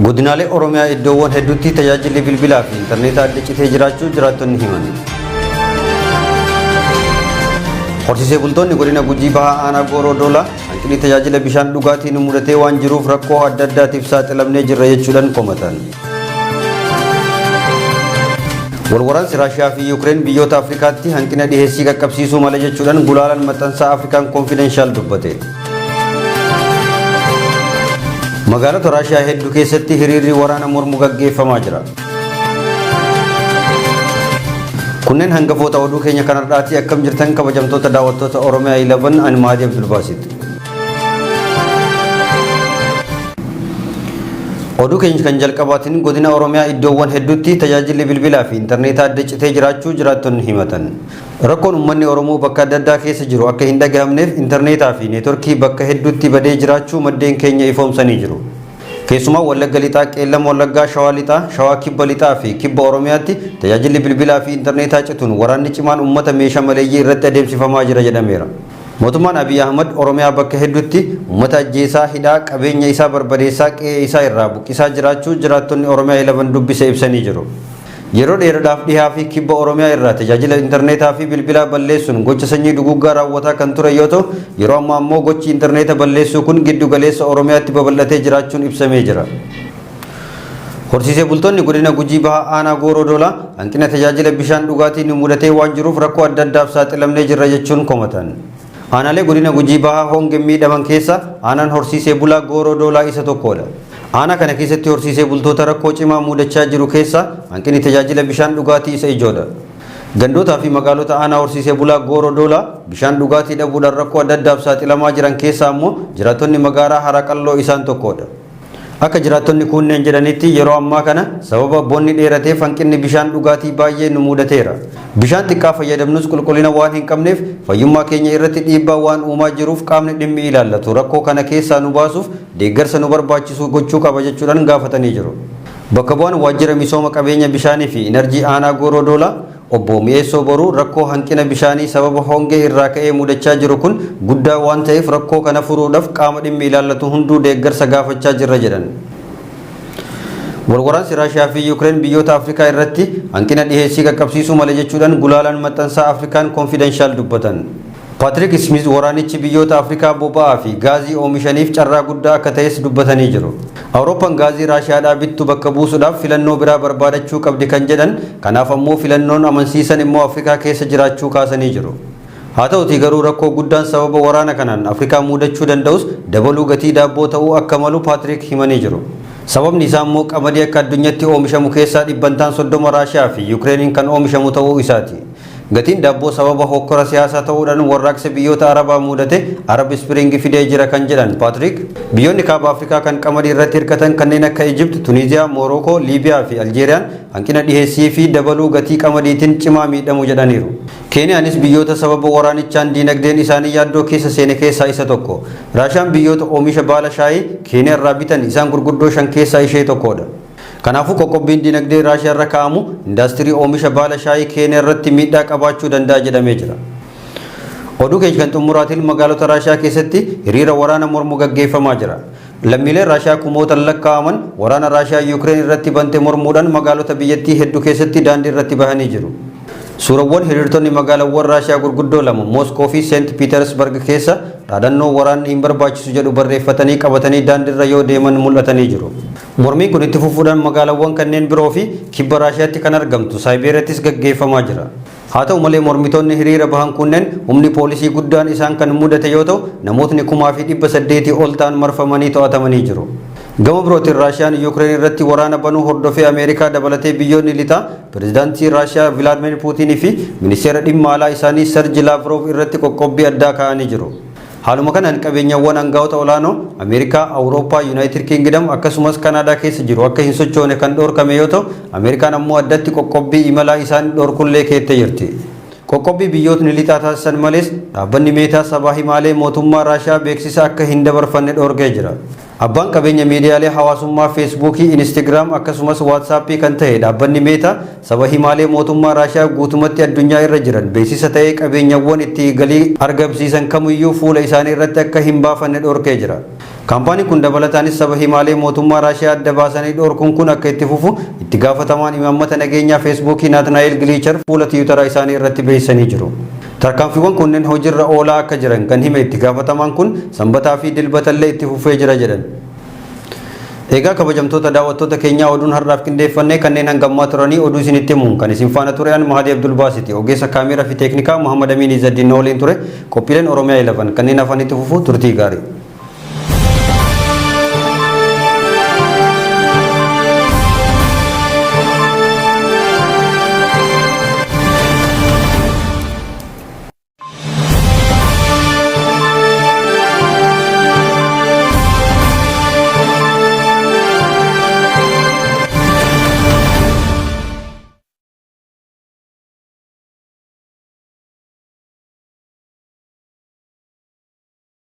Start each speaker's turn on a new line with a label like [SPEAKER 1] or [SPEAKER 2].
[SPEAKER 1] Godinaalee Oromiyaa iddoowwan hedduutti tajaajilli bilbilaa fi intarneetaa adda citee jiraachuu jiraattonni himan. Horsiisee bultoonni godina Gujii Bahaa Aanaa Gooroo Doolaa hanqinni tajaajila bishaan dhugaatii nu mudatee waan jiruuf rakkoo adda addaatiif saaxilamnee jirra jechuudhaan komatan. Walwaraansi Raashiyaa fi Yuukireen biyyoota Afrikaatti hanqina dhiheessii qaqqabsiisuu mala jechuudhaan gulaalaan maxxansaa Afrikaan Konfidenshaal dubbate. Magaalota Raashiyaa hedduu keessatti hiriirri waraana mormu gaggeeffamaa jira. Kunneen hangafoota oduu keenya kanarraati. Akkam jirtan kabajamtoota daawwattoota Oromiyaa 11, ani Mahadii Abdulbaasit. Oduu keenya kan jalqabaatiin godina Oromiyaa iddoowwan hedduutti tajaajilli bilbilaa fi intarneetaa adda citee jiraachuu jiraattonni himatan. Rakkoon uummanni Oromoo bakka adda addaa keessa jiru akka hin dhagahamneef intarneetaa fi neetworkii bakka hedduutti badee jiraachuu maddeen keenya ifoomsanii jiru. Keessumaa Wallagga Lixaa, Qeellam Wallaggaa, Shawaa Lixaa, Shawaa Kibba Lixaa fi Kibba Oromiyaatti tajaajilli bilbilaa fi intarneetaa cituun waraanni cimaan uummata meeshaa maleeyyii irratti adeemsifamaa jira jedhameera. Mootummaan Abiy Ahmad Oromiyaa bakka hedduutti uummata ajjeesaa, hidhaa, qabeenya isaa barbadeessaa, qe'ee isaa irraa buqqisaa jiraachuu jiraattonni Oromiyaa 11 dubbise ibsanii jiru. Yeroo dheeraadhaaf dhihaa fi kibba Oromiyaa irraa tajaajila intarneetaa fi bilbilaa balleessuun gocha sanyii duguuggaa raawwataa kan ture yoo ta'u, yeroo ammaa ammoo gochi intarneeta balleessuu kun giddu galeessa Oromiyaatti babal'atee jiraachuun ibsamee jira. Horsiisee bultoonni godina Gujii Bahaa Aanaa Gooroo Doolaa hanqina tajaajila bishaan dhugaatii nu mudatee waan jiruuf rakkoo adda addaaf saaxilamnee jirra jechuun komatan. Aanaalee godina Gujii Bahaa hongeen miidhaman keessa aanaan horsiisee bulaa Gooroo Doolaa isa tokkodha. Aanaa kana keessatti horsiisee bultoota rakkoo cimaa mudachaa jiru keessa hanqinni tajaajila bishaan dhugaatii isa ijoodha. Gandootaa fi magaalota aanaa horsiisee bulaa Gooroo Doolaa bishaan dhugaatii dhabuudhaan rakkoo adda addaaf saaxilamaa jiran keessaa ammoo jiraattonni magaalaa Haraqalloo isaan tokkodha. Akka jiraattonni kunneen jedhanitti, yeroo ammaa kana sababa bonni dheerateef hanqinni bishaan dhugaatii baay'ee nu mudateera. Bishaan xiqqaa fayyadamnus qulqullina waan hin qabneef fayyummaa keenya irratti dhiibbaa waan uumaa jiruuf qaamni dhimmi ilaallatu rakkoo kana keessaa nu baasuuf deeggarsa nu barbaachisu gochuu qaba jechuudhaan gaafatanii jiru. Bakka bu'aan waajjira misooma qabeenya bishaanii fi inarjii aanaa Gooroo Doolaa Obbo Mi'eessoo Boruu rakkoo hanqina bishaanii sababa hongee irraa ka'ee mudachaa jiru kun guddaa waan ta'eef rakkoo kana furuudhaf qaama dhimmi ilaallatu hunduu deeggarsa gaafachaa jirra jedhan. Walwaraansi Raashiyaa fi Yuukireen biyyoota Afrikaa irratti hanqina dhiheessii qaqqabsiisuu mala jechuudhaan gulaalaan maxxansaa Afrikaan Konfidenshaal dubbatan. Paatrik Ismiiz waraanichi biyyoota Afrikaa boba'aa fi gaazii oomishaniif carraa guddaa akka ta'es dubbatanii jiru. Awurooppaan gaazii Raashiyaadhaa bittu bakka buusuudhaaf filannoo biraa barbaadachuu qabdi kan jedhan, kanaaf ammoo filannoon amansiisan immoo Afrikaa keessa jiraachuu kaasanii jiru. Haa ta'utii garuu rakkoo guddaan sababa waraana kanaan Afrikaa muudachuu danda'us dabaluu gatii daabboo ta'uu akka malu Paatrik himanii jiru. Sababni isaa immoo qamadii akka addunyatti oomishamu keessaa dhibbantaan 30 Raashiyaa fi Yukireeniin kan oomishamu ta'uu isaati. Gatiin daabboo sababa hokkora siyaasaa ta'uudhaan warraaqsa biyyoota Arabaa muudate Arab Spring fidee jira kan jedhan Paatrik, biyyoonni kaaba Afrikaa kan qamadii irratti hirkatan kanneen akka Ijipt, Tuniiziyaa, Moorookoo, Liibiyaa fi Aljeeriyaan hanqina dhiheessii fi dabaluu gatii qamadiitiin cimaa miidhamu jedhaniiru. Keeniyaanis biyyoota sababa waraanichaan diinagdeen isaanii yaaddoo keessa seene keessaa isa tokko. Raashiyaan biyyoota oomisha baala shaayii Keeniyaa irraa bitan isaan gurguddoo shan keessaa ishee tokkodha. Kanaafuu qoqqobbiin dinagdee Raashiyaa irra kaa'amu indaastirii oomisha baala shaayii Keeniyaa irratti miidhaa qabaachuu danda'a jedhamee jira. Oduu keenya kan xumuraatiin magaalota Raashiyaa keessatti hiriira waraana mormu gaggeeffamaa jira. Lammiileen Raashiyaa kumootaan lakkaa'aman waraana Raashiyaa Yuukireen irratti bante mormuudhaan magaalota biyyattii hedduu keessatti daandii irratti bahanii jiru. Suurawwan hiriirtonni magaalawwan Raashiyaa gurguddoo lama Mooskoo fi Seent Piitersbarg keessa dhaadannoo waraanni hin barbaachisu jedhu barreeffatanii qabatanii daandiirra yoo deeman mul'atanii jiru. Mormiin kun itti fufuudhaan magaalawwan kanneen biroo fi kibba Raashiyaatti kan argamtu Saayibeeriyaattis gaggeeffamaa jira. Haa ta'u malee mormitoonni hiriira bahan kunneen humni poolisii guddaan isaan kan mudate yoo ta'u, namootni 1800 ol ta'an marfamanii to'atamanii jiru. Gama birootiin Raashiyaan Yuukireen irratti waraana banuu hordofee Ameerikaa dabalatee biyyoonni lixaa pirezidaantii Raashiyaa Vilaadmir Puutinii fi ministeera dhimma alaa isaanii Serji Laavrov irratti qoqqobbii addaa kaa'anii jiru. Haaluma kanaan qabeenyawwan angaa'ota olaanoo Ameerikaa, Awurooppaa, Yuunaayitid Kiingidam akkasumas Kanaadaa keessa jiru akka hin sochoone kan dhoorkame yoo ta'u, Ameerikaan ammoo addatti qoqqobbii imalaa isaan dhoorkullee keettee jirti. Qoqqobbii biyyootni lixaa taasisan malees dhaabbanni Meetaa sabaa himaalee mootummaa Raashiyaa beeksisa akka hin dabarfanne dhoorkee jira. Abbaan qabeenya miidiyaalee hawaasummaa Feesbuukii, Inistigraam akkasumas Waatsaappii kan ta'e dhaabbanni Meetaa saba himaalee mootummaa Raashiyaa guutumatti addunyaa irra jiran beeksisa ta'ee qabeenyawwan itti galii argamsiisan kamiyyuu fuula isaanii irratti akka hin baafanne dhorkee jira. Kaampaaniin kun dabalataanis saba himaalee mootummaa Raashiyaa adda baasanii dhoorkuun kun akka itti fufu itti gaafatamaan imaammata nageenyaa Feesbuukii Naatnaa'el Giliichar fuula Tiwutaraa isaanii irratti beeksisanii jiru. Tarkaanfiiwwan kunneen hojiirra oolaa akka jiran kan hime itti gaafatamaan kun Sanbataa fi Dilbatallee itti fufee jira jedhan. Egaa kabajamtoota daawwattoota keenyaa, oduun har'aaf qindeeffannee kanneen hangammaa turanii. Oduu isinitti himuun kan isin faana ture an Mahadii Abdul Baasiti. Ogeessa kaameeraa fi teeknikaa Muhammad Amiin Izzaddiin waliin ture. Qophiileen Oromiyaa 11 kanneen hafanitti fufu. Turtii gaarii.